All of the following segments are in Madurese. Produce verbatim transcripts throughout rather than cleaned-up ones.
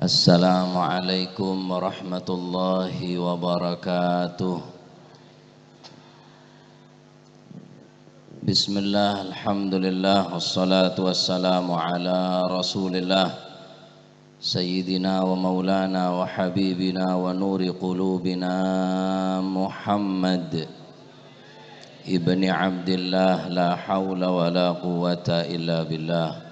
Assalamualaikum warahmatullahi wabarakatuh. Bismillah, alhamdulillah, wassalatu wassalamu ala Rasulillah, Sayyidina wa maulana wa habibina wa nuri qulubina Muhammad ibni Abdillah, la haula wa la quwwata illa billah.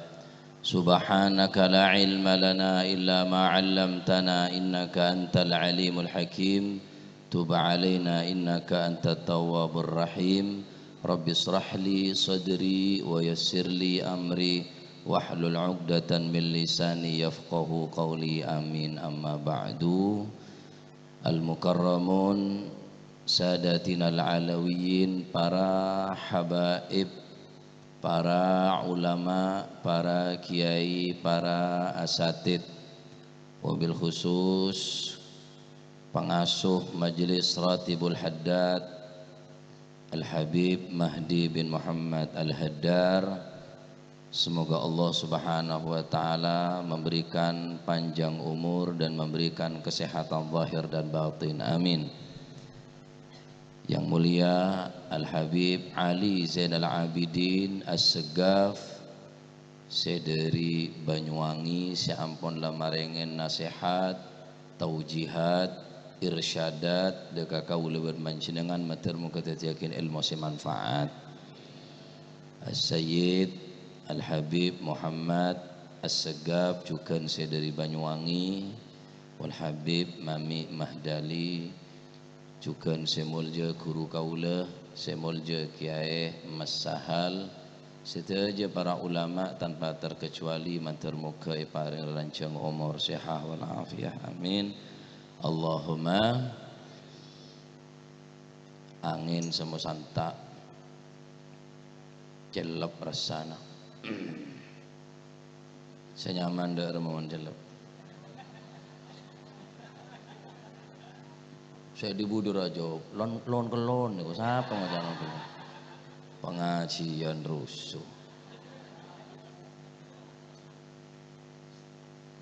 Subhanaka la ilma lana illa ma 'allamtana innaka antal alimul hakim. Tub 'alaina innaka antat tawwabur rahim. Rabbi israh li sadri wa yassir li amri wahlul 'uqdatan min lisani yafqahu qawli. Amin. Amma ba'du. Al-mukarramun, sadatinal alawiyyin, para habaib, para ulama, para kiai, para asatid, wabil khusus pangasuh Majelis Ratibul Haddad, Al-Habib Mahdi bin Muhammad Al-Haddar. Semoga Allah Subhanahu wa Ta'ala memberikan panjang umur dan memberikan kesehatan zahir dan batin. Amin. Yang mulia Al-Habib Ali Zainal Abidin As-Segaf, sè dhâri Banyuwangi, sè ampon la marèngè nasèhat, taujihat, irsyadat, dhâ' ka kaulâ bân panjhennengngan, mator moghâ dhâddhiyâghin èlmo sè manfaat. As-Sayyid Al-Habib Muhammad As-Segaf, jhughân sè dhâri Banyuwangi, Wal Habib Mami Mahdali, jhughân sè molja ghuru kaulâ, sè molja Kyaè Messahal, sadhâjâ para ulama tanpa terkecuali, mator moghâ èparèng lanjhâng omor, sehah wal afiyah. Amin. Allahumma. Angèn sè mosanta', cellep rassana. Sè nyaman dhâ' remma mon cellep. Sè di budi rajâ, lon-, lon-kellon nèko, sapa maca lon-kellon? Pangajhiyân rusuh.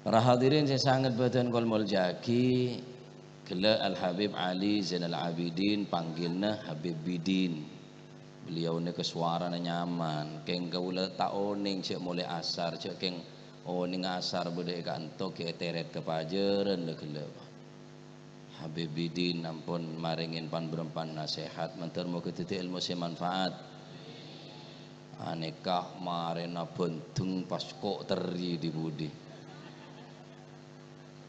Para hadirin sè sanget bâdhân kaulâ molja'aghi, ghellâ' Al-Habib Ali Zainal Abidin, panggilna Habib Bidin. Beliau nèka sowarana nyaman, kèng kaulâ ta' onèng jhâ' molaè asar, jhâ' kèng onèng asar bâdâ è ka'anto ghi' ètèrèt ka pajhârân la ghellâ', Pa'. Habib Bidin ampon marèngè pan-bârâmpan nasèhat, mator moghâ dhâddhi èlmo sè manfaat. Anèka marèna bhândheng pas ko' terri di budi.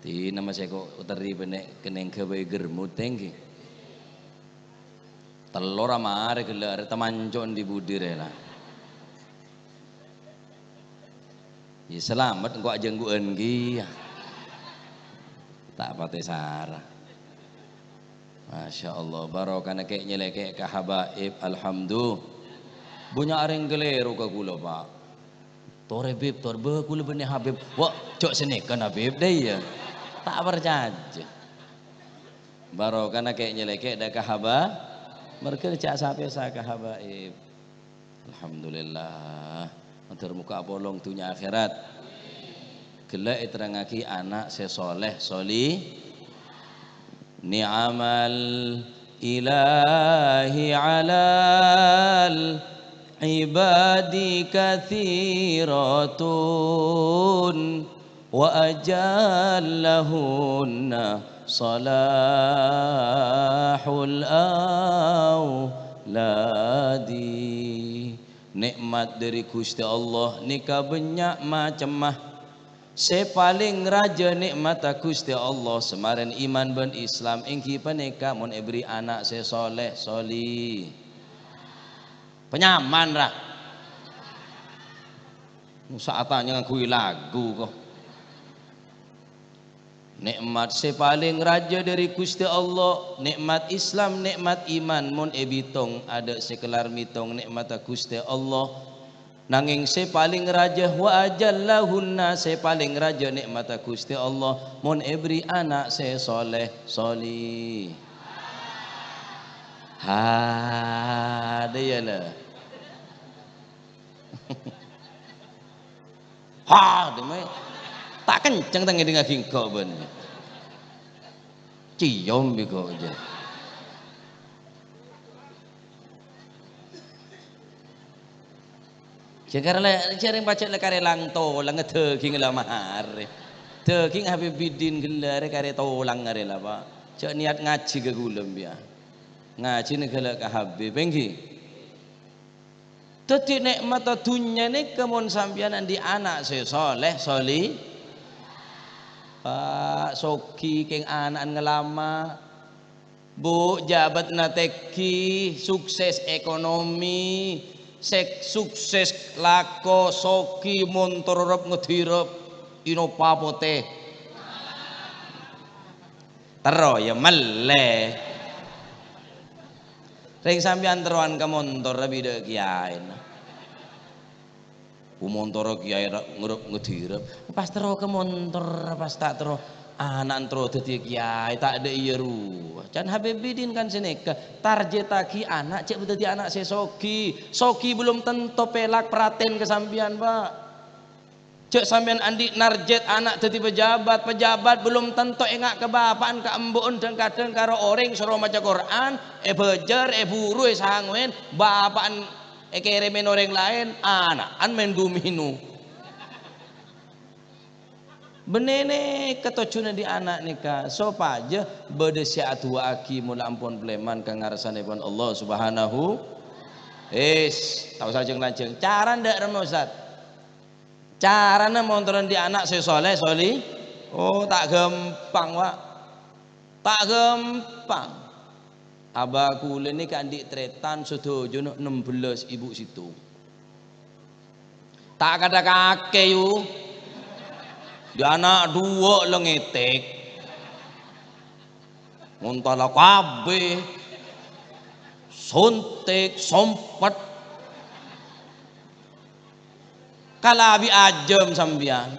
Dina ma' sè ko' terri bânnè kennèng ghâbây ghârmut tèngghi. Tello ra marè ghellâ' arè tamanco'an di budi rè la. Yâ, salamet engko' ajhânggu'ân kèya. Ta' patè sara. Masya Allah, barokana kè' nyèlèkè' ka habaib, alhamdulillah. Bânnya' orèng kalèro ka kaulâ, Pa'. Torè, Bib, tor bâ kaulâ bânnè Habib. Wa, jhâ' sanèka, Habib, dhâ iyâ. Ta' parcajâ. Barokana kè' nyèlèkè' dhâ' ka haba-, marghâ jhâ' sapèsa ka habaib. Alhamdulillah. Mator moghâ apolong dhunnya akhèrat. Ghellâ' èterrangngaghi ana' sè soleh, soli-, Ni'mal ilahi 'alal ibadi katsiratun. Wa ajallahunna salahul auladi. Nè'mat dhâri Ghustè Allah nèka bânnya' macemma. Sè palèng rajâ nè'matta Ghustè Allah samarèn iman bân Islam èngghi panèka mon èberri' ana' sè soleh, soli-, Panyaman, ra? Mosè atanya ngangghuy lagu, ko. Nè'mat sè palèng rajâ dhâri Ghustè Allah, nè'mat Islam, nè'mat iman, mon èbitong, adâ' sè kellar mètong nè'matta Ghustè Allah. Nangèng sè palèng rajâ, wa ajallahunna, sè palèng rajâ nè'matta Ghustè Allah, mon èberri' ana' sè soleh, soli-, Ha, dâ' iyâ, la. Ha, dâ' mè. Ta' kenceng ta' ngèdingngaghi engko' bân. Ciom bi' engko' jâ. Jâ karè la, jârèng pajhât la karè lang-tolang, dâging la marè. Dâging Habibidin ghellâ' rè karè tolang arè la, Pa'. Jâ' niat ngajhi ka ghulâ, biya. Ngajhina ghellâ' ka Habib, èngghi? Dhâddhi, nè'matta dhunnya nèka mon sampèyan andi' ana' sè soleh, soli-, Pa', soghi kèng ana'na ngalama. Bu, jabatna tèngghi, sukses ekonomi, sèk-, sukses lako, soghi, montor rep-ngedirep, Innova potè. Terro, ya, mellè. Rèng sampèyan terrowan ka montor, bidhâ kèyaèna. Bu, montorra kèyaè ra-, ngerep-ngedirep. Pas terro ka montor, pas ta' terro, ana'na terro dhâddhiyâ kèyaè, ta' dâ' iyâ rowa. Can Habibidin kan sanèka, tarjettaghi ana' jhâ' dhâddhi ana' sè soghi. Soghi belum tanto pèlak, pratèn ka sampèyan, Pa'. Jhâ' sampèyan andi' narjet ana' dhâddhi pejabat. Pejabat belum tanto enga' ka bapa'na, ka embu'na, dhâng-kadhâng karo orèng soro maca Qur'an, èbhâjâr, èburu, èsangowèn, bapa'na èkèrèmèn orèng laèn, ana'na maèn domino. Bânnè nèka tojjhuna andi' ana' nèka, sopajâ bâdâ sè adu'aaghi mola ampon palèman ka ngarsanèpon Allah Subhanahu. Is, ta' osa jhâng-lanjhâng. Carana dâ' remma, Ustaz. Carana montor andi' ana' sè soleh, soli-, oh, ta' ghâmpang, Wa'. Ta' ghâmpang. Abah kulâ nèka andi' tarètan sadhâjâna ennem bellâs ibu sèttong. Ta' kathak kakè, yu. Dâ' ana' duwâ' la ngètèk. Ngontala kabbhi. Sontik, sompet. Kalabi ajâm sampèyan.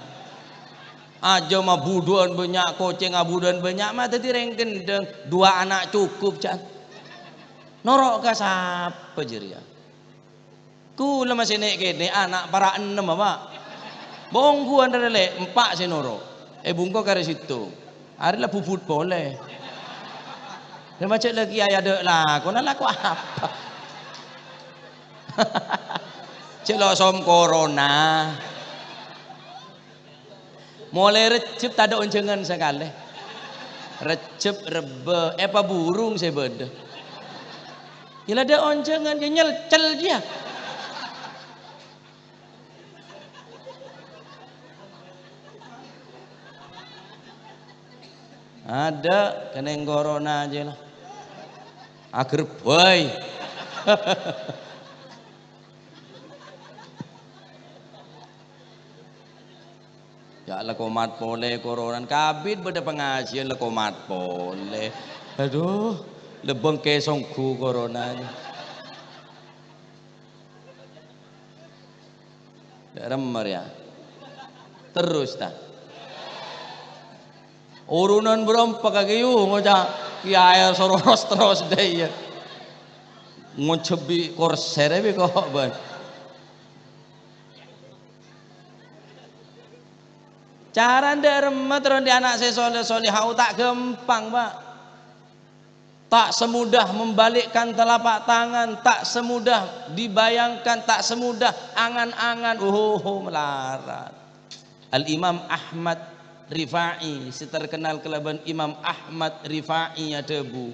Ajâm abudhuwân bânnya', kocèng abudhuwân bânnya', ma' dhâddhi rèng kendhâng, duwâ' ana' cokop, jhân. Noro' ka sapa jârèya? Kulâ masè nè'-kènè' ana' para' ennem, apa? Bâ ongghuwân rè, Lè', empa' sè noro'. È bungko karè sèttong. Arè la bubut polè. Rè ma' jhâ' la kèyaè adâ' lakona, lako apa? Jhâ' lo' som korona. Molaè Rejjeb tadâ' onjhângan sakalè. Rejjeb, Rebbâ, èpaburung sè bâdâ. Yâ la dâ' onjhângan, yâ nyelcel jiyâ. Adâ', kenning korona jiyâ la. Aghârbây. Yâ, la komat polè koronan. Kabit bâdâ pangajiyân la komat polè. Adhu, la bengkè songghu korona. Dâ' remma rèya. Terros, ta? Urunan bârâmpa kakè yu ngoca' kèyaè soro ros terros dâ' iyâ. Ngonjhâbhi korsè rè bi' ko' bân. Carana dâ' remma terro andi' ana' sè soleh-solehah ta' ghâmpang, Pa'. Ta' semudah membalikkan telapak tangan, ta' semudah dibayangkan, ta' semudah angan-angan, ohoho, malarat. Al-Imam Ahmad Rifa'i, sè terkenal kalabân Imam Ahmad Rifa'i, adhâbu,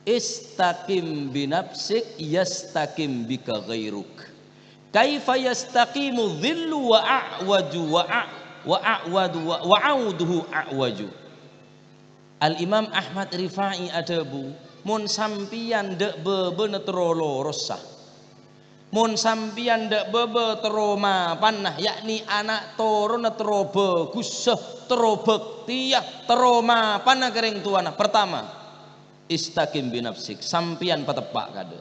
"Istaqim binafsik, yastaqim bika ghairuk. Kaifa yastaqimu dhillu wa a'waju wa a-, wa a'wadu wa, wa auduhu a'waju." Al-Imam Ahmad Rifa'i adhâbu, "Mon sampèyan dâ' bâbâna terro lorossa, mon sampèyan dâ' bâbâ terro mapanna, yakni ana' toronna terro bhâghussa, terro bhâktèya, terro mapanna ka rèng towana, partama, istaqim binafsik, sampèyan pateppa' kaadâ'."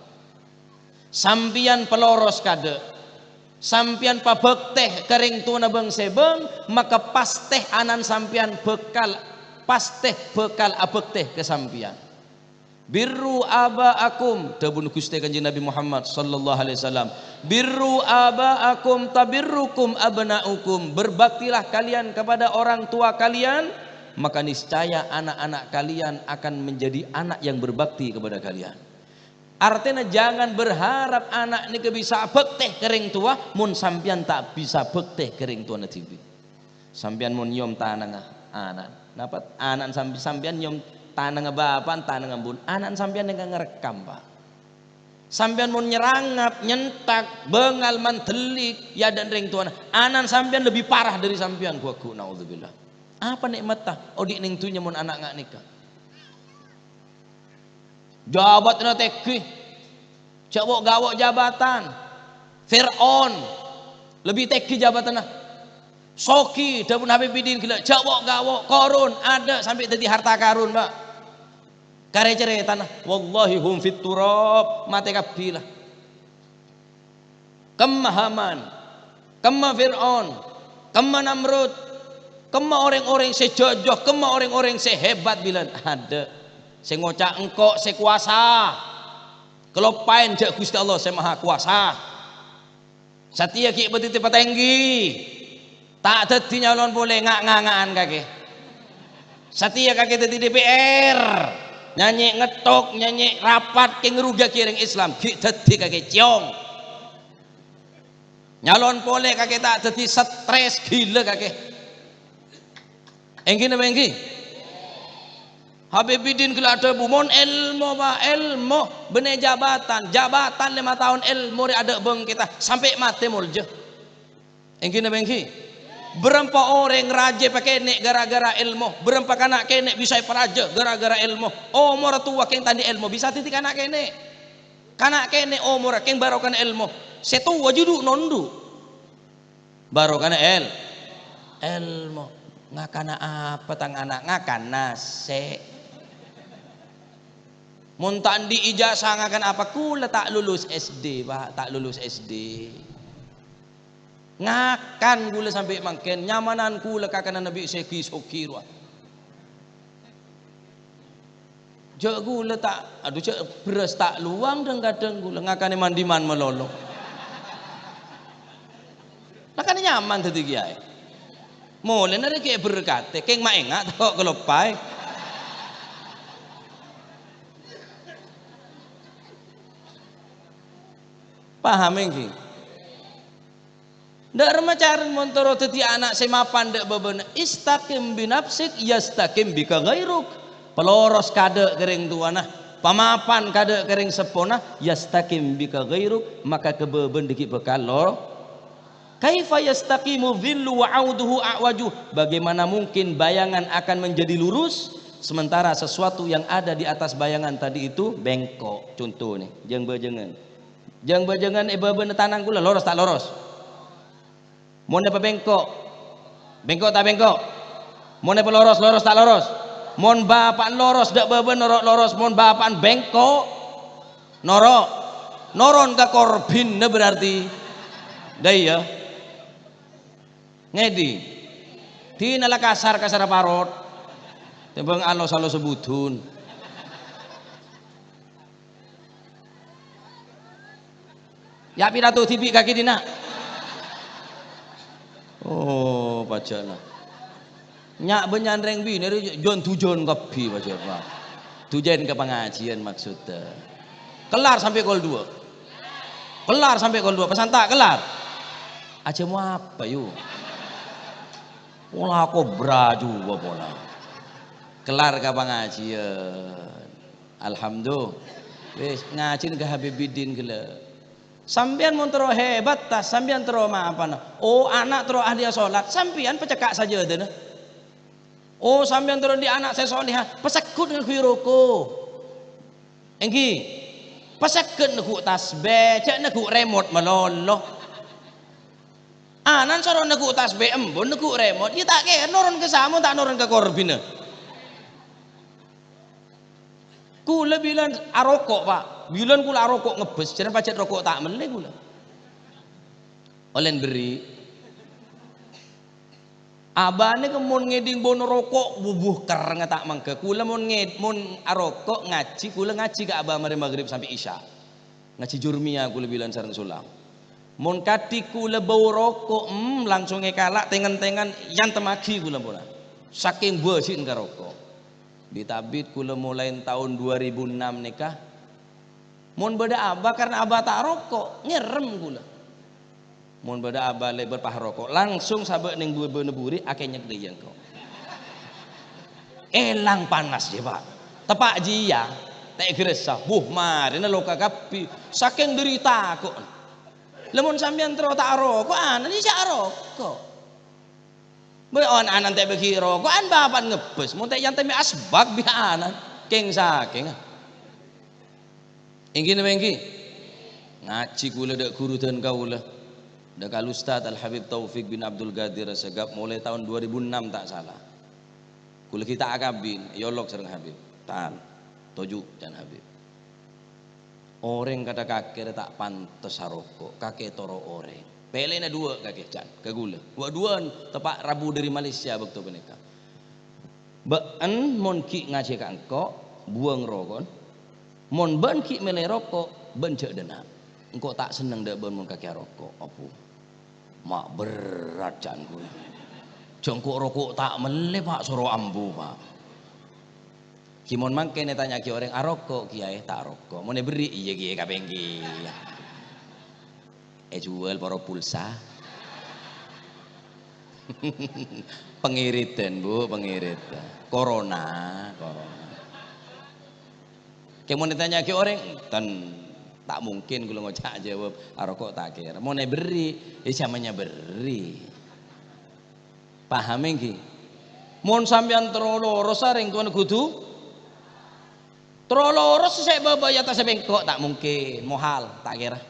Sampèyan paloros kaadâ'. Sampèyan pabhâktè ka rèng towana bâng-sèbâng, maka pastè ana'na sampèyan bhâkal, pastè bhâkal abhâktè ka sampèyan. "Birru aba'akum," dhâbuna Ghustè Kanjeng Nabi Muhammad sallallahu alaihi wasallam, "Birru aba'akum tabirrukum abna'ukum," berbaktilah kalian kepada orang tua kalian, maka niscaya anak-anak kalian akan menjadi anak yang berbakti kepada kalian. Artèna, jangan berharap ana' nèka bisa bhâktè ka rèng towa, mon sampèyan ta' bisa bhâktè ka rèng towana dhibi'. Sampèyan mon nyom tanangnga ana', napa ana' samp-, sampèyan nyom tanangnga bapa'na, tanangnga embu'na, ana' sampèyan nèka ngarekkam, Pak. Sampèyan mon nyerangap, nyentak, bângal, mandellik, ya, dâ' rèng towana, ana' sampèyan lebbi parah dâri sampèyan, ghu-, ghu-, naudzubillah. Apa nè'matta odi' neng dhunnya mon ana' nga' nèka? Jabatan tèngghi. Jhâ' wo'-gawo' jabatan. Fir'aun lebbi tèngghi jabatanna. Soghi, dhâbuna Habib Bidin ghellâ', jhâ' wo'-gawo', Korun, adâ' sampè' dhâddhi harta karun, Pak. Karè carètana, wallahi hum fit turab, matè kabbhi la. Kemma Haman, kemma Fir'aun, kemma Namrud, kemma orèng-orèng sè jhâjâ, kemma orèng-orèng sè hebat bilân adâ'. Sè ngoca' engko' sè kowasa. Kaloppaèn jhâ' Ghustè Allah sè Maha Kowasa. Satèya ghi' bâdâ tèpa tèngghi. Ta' dhâddhi nyalon polè nga'-nganga'an kakè. Satèya kakè dhâddhi D P R. Nyanyè ngettok, nyanyè rapat, kèng ngarogiyaghi orèng Islam. Ghi' dhâddhi kakè cèyong. Nyalon polè kakè ta' dhâddhi stres, ghilâ kakè. Èngghi napa èngghi? Habib Bidin ghellâ' adhâbu, "Mon èlmo, Pak, èlmo, bânnè jabatan, jabatan lèma taon èlmo rè adâ' bângkètta, sampè' matè molja." Èngghi napa èngghi? Bârâmpa orèng rajâ èpakènè' ghârâ-ghârâ èlmo, bârâmpa kana' kènè' bisa èparajâ ghârâ-ghârâ èlmo. Omorra towa kèng ta' andi' èlmo, bisa dhâddhi kana' kènè'. Kana' kènè' omorra kèng barokana èlmo. Sè towa judhu nondhu'. Barokana èl-, èlmo. Ngakana apa tang ana'? Ngakan nasè'. Mon ta' andi' ijazah ngakan apa? Kaulâ ta' lulus S D, Pak, ta' lulus S D. Ngakan kaulâ sampè' mangkèn, nyamanan kaulâ kakananna bi' sè ghi-soghi rowa. Jhâ' kaulâ ta', adhu, jhâ' bherrâs ta' lowang dhâng-kadhâng kaulâ ngakanè man-dhimman malolo. La kan nyaman dhâddhi kèyaè. Molèna rè ghi' èberkatè, kèng ma' enga' tako' kaloppaè. Paham èngghi? Dâ' remma carana mon terro dhâddhi ana' sè mapan dâ' bâbâna, "Istaqim binafsik, yastaqim bika ghairuk." Paloros kaadâ' ka rèng towana, pamapan kaadâ' ka rèng seppona, "yastaqim bika ghairuk," maka ka bâbâna ghi' bhâkal lo-, "Kaifa yastaqimu dhillu wa auduhu a'waju?" Bagaimana mungkin bayangan akan menjadi lurus, sementara sesuatu yang ada di atas bayangan tadi itu bengkok? Conto nè, jâng-bâjângan. Jâng-bâjângan è bâbâna tanang kaulâ, loros ta' loros? Mon èpabengko', bengko' ta' bengko'? Mon èpaloros, loros ta' loros? Mon bapa'na loros, dâ' bâbâna noro' loros. Mon bapa'na bengko', noro'. Noron ka korbhinna berarti. Dâ' iyâ. Ngèdhing. Dina la kasar, kasarra parot. Tèmbhâng alos, alos budun. Ya', pidato dhibi' kakè dinna'. Oh, pajhâna. Nya' bânnya'an rèng binè rè jhân-dhujân kabbhi pajhât, Pak. Dhujân ka pangajiyân maksudda. Kellar sampè' kol duwâ'. Kellar sampè' kol duwâ'. Pasanta' kellar. Ajhâmo apa, yu? Pola kobra jhuwâ pola. Kellar ka pangajiyân. Alhamdulillah. Wis, ngajhina ka Habib Bidin ghellâ'. Sampèyan mon terro hebat, ta', sampèyan terro mapana. Oh, ana' terro ahliya sholat, sampèyan pacekka' sajâdâna. Oh, sampèyan terro andi' ana' sè soleha, pasegghut ngangghuy roko'. Èngghi, pasegghut neggu' tasbih, jhâ' neggu' remot malolo. Ana'na soro neggu' tasbih, embu neggu' remot, iyâ ta' kèra noron ka samo, ta' noron ka korbhinna. Kaulâ bilân aroko', Pak. Bilân kaulâ aroko' ngebbhâs, jhârân pajhât roko' ta' mellè kaulâ. Ollèna berri'. Abâ nèka mon ngèdhing bân roko', wubuh kerrèngnga ta' mangghâ. Kaulâ mon ngèd-, mon aroko' ngajhi, kaulâ ngajhi ka abâ marè maghrib sampè' isya. Ngajhi Jurmiyah kaulâ bilân sareng Sulam. Mon kadhi kaulâ bâu roko', em, langsung èkala', tèng-èntèngan, èantemmaghi kaulâ pola. Sakèng bâji'na ka roko'. Bit-abit kaulâ molaè taon dua ribu enam nèka. Mon bâdâ abâ, karna abâ ta' roko', ngèrèm kaulâ. Mon bâdâ abâ lèbât pas roko', langsung sabâ' nèng bu-, bâna buri, akènyèk dâ' iyâ engko'. Èlang panas jiyâ, Pa'. Teppa' jiyâ, ta' èghârassa. Buh, marèna loka kabbhi. Sakèng dâri tako'. Lah, mon sampèyan terro ta' aroko', ana' jiyâ aroko'. Bâ, on-, ana' ta' bâgi roko'an, bapa'na ngebbhâs. Mon ta' èantemmè asbak bi' ana', kèng-sakèngnga. Èngghi napa èngghi? Ngajhi kaulâ dâ' ghuru dân kaulâ, dâ' Al Ustadz Al Habib Taufik bin Abdul Qadir Assegaf molaè taon dua ribu enam ta' sala. Kaulâ ghi' ta' akabin, èolok sareng Habib. "Tan, toju'," can Habib. "Orèng kadhâ' kakè rè ta' pantes aroko', kakè toro' orèng." Pèlèna duwâ' kakè, can, ka kaulâ. Wâ' duwâ'ân teppa' rabu dâri Malaysia bâkto panèka. "Bâ'en mon ghi' ngajhi ka engko', buwâng roko'en. Mon bâ'en ghi' mèlè roko', bâ'en jhâ' dâna'. Engko' ta' senneng dâ' bâ'en mon kakè aroko'." Abu. Ma' berrâ', can, kaulâ. Jhâ' engko' roko' ta' mellè, Pa', soro ambu, Pa'. Ghi' mon mangkèn ètanya'aghi orèng, "Aroko', Kèyaè?" "Ta' aroko'." "Mon èberri'?" "Iyâ, Kèyaè, kapèng kèya." Èjhuwâl para pulsa. Pangèridhân, Bu, pangèridhân. Corona, corona. Kè mon ètanya'aghi orèng, enten. Ta' mungkin kaulâ ngoca' jâwâb, "Aroko' ta' kèra." Mon èberri', ya jhâmanna berri'. Paham èngghi? Mon sampèyan terro loros, rèng towana kodhu terro loros, sè bâbâ è attas sè bengko', ta' mungkin, mohal, ta' kèra.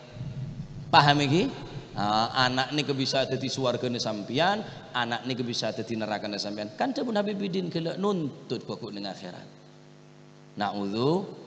Paham èngghi? Ah, ana' nèka bisa dhâddhi sowarghâna sampèyan, ana' nèka bisa dhâddhi nerrakana sampèyan. Kan dhâbuna Habib Bidin ghellâ' nuntut bhâko' neng akhèrat. Na'udzu.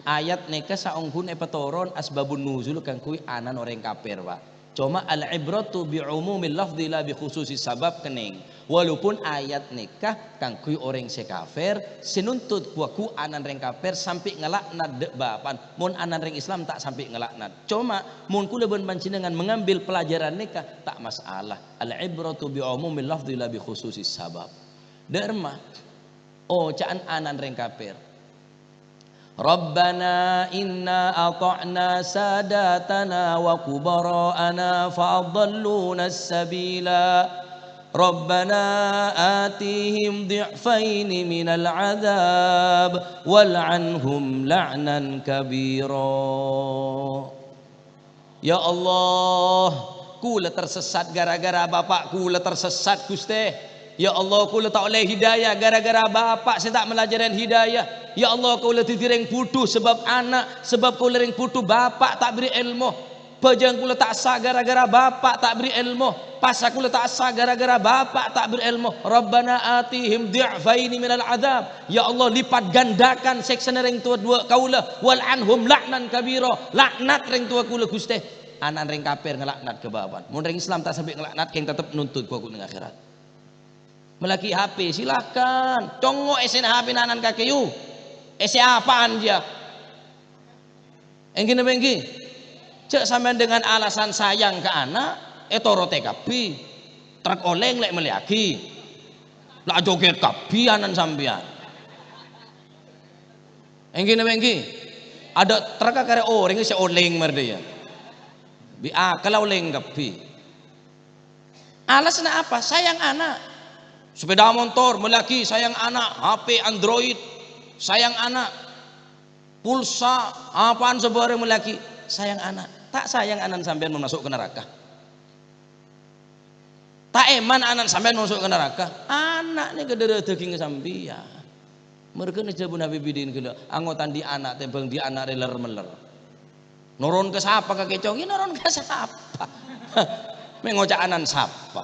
Ayat nèka saongghuna èpatoron asbabun nuzul kaangghuy ana'na orèng kafir, Pak. Coma al-ibratu bi umumil lafdzi la bi khususis sabab kennèng. Walaupun ayat nèka kaangghuy orèng sè kafir, sè nuntut ghu-, ghu ana'na rèng kafir sampè' ngalaknat dâ' bapa'na. Mon ana'na rèng Islam ta' sampè' ngalaknat. Coma, mon kaulâ bân panjhennengngan mengambil pelajaran nèka, ta' masalah. Al-ibratu bi umumil lafdzi la bi khususis sabab. Dâ' remma? Oca'an ana'na rèng kafir. "Rabbana inna ata'na sadatana wa kubara'ana fa adalluna sabila. Rabbana atihim dhi'faini minal adzab wal'anhum la'nan kabira." Ya Allah, kaulâ tersesat gara-gara Bapa' kaulâ tersesat, Ghustè. Ya Allah, kaulâ ta' ollè hidayah gara-gara Bapa' sè ta' malajârân hidayah. Ya Allah, kaulâ dhâddhi rèng budhu sabâb ana', sabâb kaulâ rèng budhu Bapa' ta' bherri' èlmo. Bhâjâng kaulâ ta' essa gara-gara Bapa' ta' bherri' èlmo. Pasa kaulâ ta' essa gara-gara Bapa' ta' bherri' èlmo. Rabbana atihim dhi'faini minal adzab. Ya Allah, lipat gandakan sèksana rèng towa duwâ' kaulâ. Wal'anhum la'nan kabira. Laknat rèng towa kaulâ, Ghustè. Ana'na rèng kafir ngalaknat ka bapa'na. Mon rèng Islam ta' sampè' ngalaknat, kèng tettep nuntut bhâko' neng akhèrat. Mellèaghi H P, silakan. Congngo' èssèna H P-na ana'na kakè, yu. Èssè apaan, jiyâ? Èngghi napa èngghi? Jhâ' sampèyan dengan alasan sayang ka ana', ètorotè kabbhi. Trek olèng lè' mellèaghi. La ajogèt kabbhi ana'na sampèyan. Èngghi napa èngghi? Adâ' trekka karè orèng sè olèng mardhâ, yâ. Bi' akalla olèng kabbhi. Alasanna apa? Sayang ana'. Sepeda motor, mellèaghi, sayang ana'. H P Android, sayang ana'. Pulsa, apaan sabârâng mellèaghi, sayang ana'. Ta' sayang ana'na sampèyan mon maso' ka naraka? Ta' èman ana'na sampèyan maso' ka naraka? Ana' nèka dârâ dâging sampèyan. Marghâna dhâbuna Habib Bidin ghellâ', angotan dhi' ana' tèmbhâng dhi' ana' rè ler-meller. Noron ka sapa ka kècong? Yâ noron ka sapa? Mè' ngoca' ana'na sapa?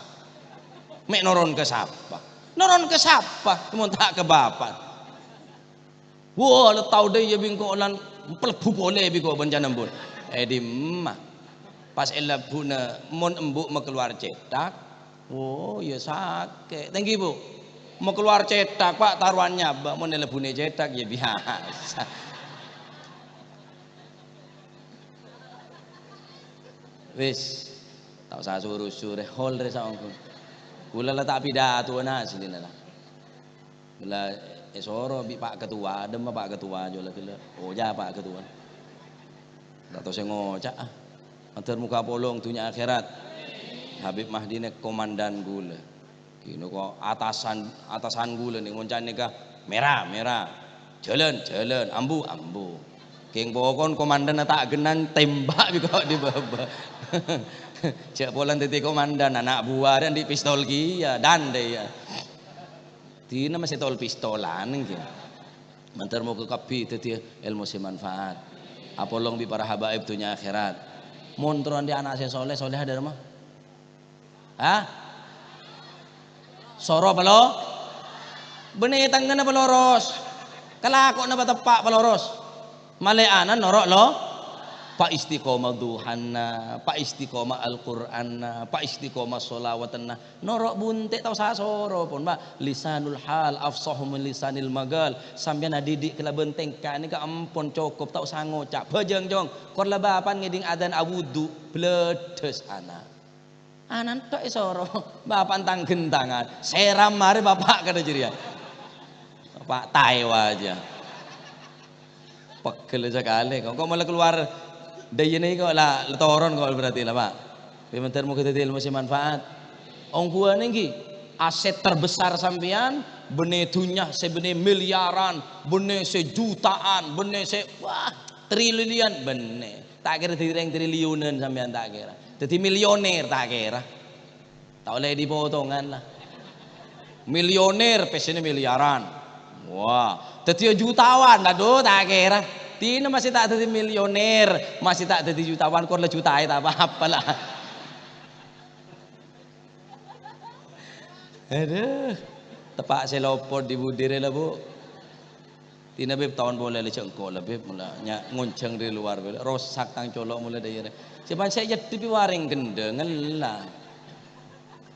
Mè' noron ka sapa? Noron ka sapa? Mon ta' ka bapa'. Wah, la tao dâ' iyâ bengko' lan palebbhu polè bengko' bân can embu'. È dimma? Pas èlebbhuna, mon embu' makalowar cèthak, Oh, ya sakè'. Thank you, Bu. Mau keluar cèthak, Pak, tarowan nyabâ'. Mon èlebunè cèthak, ya biasa. Wis, ta' osa soro-soro, hol rè saongghuna. Kaulâ la ta' pidatona asli la. La èsoro bi' Pa' Ketua, dhimma Pa' Ketua jâ' la ghellâ'. Oca' Pa' Ketua. Ta' tao sè ngoca', ah. Mandhâr moghâ apolong dhunnya akhèrat. Habib Mahdi nè komandan kaulâ. Ghi' nèko atasan, atasan kaulâ nè ngoca' nèka, "Mèra, mèra. Jhâlân, jhâlân. Ambu, ambu." Kèng pokon komandanna ta' ghenna, tembak bi' ko' dibâbâ. Jhâ' polana dhâddhi komandan, ana' buwâ rè andi' pistol kèya, dândè ya. Dinah masih tol-pistolan ngghi. Mandhâr moghâ kabbhi dhâddhiyâ èlmo sè manfaat. Apolong bi' para habaib dhunnya akhèrat. Mon terro andi' ana' sè soleh, soleh dhâri ma? Hah? Soro palo-, bânnè tengngana paloros. Kalakowanna pateppa' paloros. Malè ana' noro' lo-, pa istiqomah duhanna, pa istiqomah Al-Qur'anna, pa istiqomah sholawatanna. Noro' bunte' ta' osa soro pon, Pak. Lisanul hal afsahu min lisanil maqal. Sampèyan adhidhi' kalabân tèngka nèka ampon cokop, ta' osa ngoca'. Bhâjâng, Cong. Kor la bapa'an ngèdhing adzan awudu, bledhâs ana'. Ana' tok èsoro. Bapa'an tang-ghentangan. Sèram marè bapa' kadhâ' jârèya. Bapa' taè wajâ. Pegghel sakalè. Kok, kok malah keluar dâjâna kok la, la toron kok berarti la, Pak. Tapi mandhâr moghâ dhâddhi èlmo sè manfaat. Ongghuwân ènggi, aset terbesar sampèyan, bânnè dhunnya sè bânnè miliaran, bânnè sè jutaan, bânnè sè, wah, triliunan, bânnè. Ta' kèra dhâddhi rèng triliunan sampèyan, ta' kèra. Dhâddhi milioner, ta' kèra. Ta' ollè dipotongan la. Milioner, pèssèna miliaran. Wah, dhâddhiyâ jutawan, adhu, ta' kèra. Dinah masih ta' dhâddhi milioner, masih ta' dhâddhi jutawan, kor la jutaè ta' pa-apa la. Adhu, teppa' sè lopot è budi rè la, Bu. Dinah, Bib, taon polè la jhâ' engko' la, Bib, mola nya-, ngonjhâng dâri lowar polè. Rosak tang colo' mola dâri arè. Sè pancèn nyèddhipi warèng kendhâng la.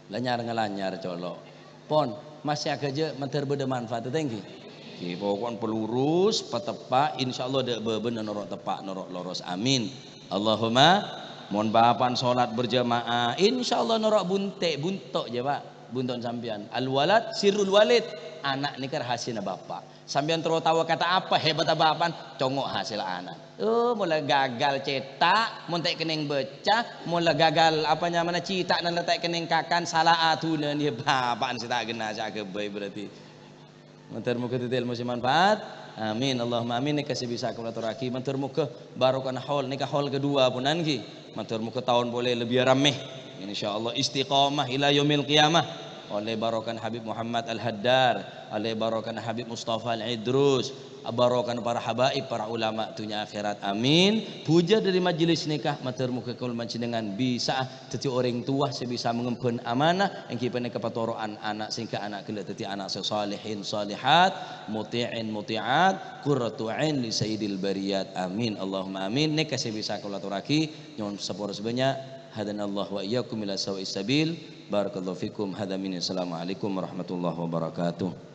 Lanyar-ngalanyar colo'. Pon, masih aghâjâ' mandhâr bâdâ manfaat, tèngghi. Ghi, poko'en pelurus, pateppa', insyaallah dâ' bâbâna noro' teppa', noro' loros. Amin. Allahumma, mon bapa'an sholat berjamaah, insyaallah noro' bunte', bunto' jâ, Pak. Bunto'en sampèyan. Al-walad sirrul walid. Ana' nèka rahasiana bapa'. Sampèyan terro tao kata apa hebatta bapa'an? Congo' hasèl ana'. Oh, mola gagal cèthak, mon ta' kennèng bâca, mola gagal apa nyamana citha'na la ta' kennèng kakan, sala aduna'an, ya bapa'an sè ta' ghenna sè aghâbây berarti. Mandhâr moghâ dhâddhi èlmo sè manfaat. Amin, Allahumma amin. Nèka sè bisa kaulâ atorraghi. Mandhâr moghâ barokahna haul, nèka haul kedua ponapa ghi. Mandhâr moghâ taon polè lebbi rammè. Insyaallah istiqomah ila yaumil qiyamah. Ollè barokahna Habib Muhammad Al-Haddar, ollè barokahna Habib Mustafa Al-Idrus, barokahna para habaib, para ulama dunya akhèrat. Amin. Bhujâ dâri majelis nèka, mandhâr moghâ kaulâ panjhennengngan bisa'a dhâddhi orèng towa sè bisa mangemban amanah, ènggi panèka patoro'an ana' sehingga ana' ghellâ' dhâddhi ana' sè shalihin shalihat, muti'in muti'at, qurratu ain li sayyidil bariyat. Amin. Allahumma amin. Nèka sè bisa kaulâ atorraghi. Nyo'on sapora sè bânnya'. Hadanallahu wa iyyakum ila sawa'is sabil. Barakallahu fikum. Hadza minni. Assalamualaikum warahmatullahi wabarakatuh.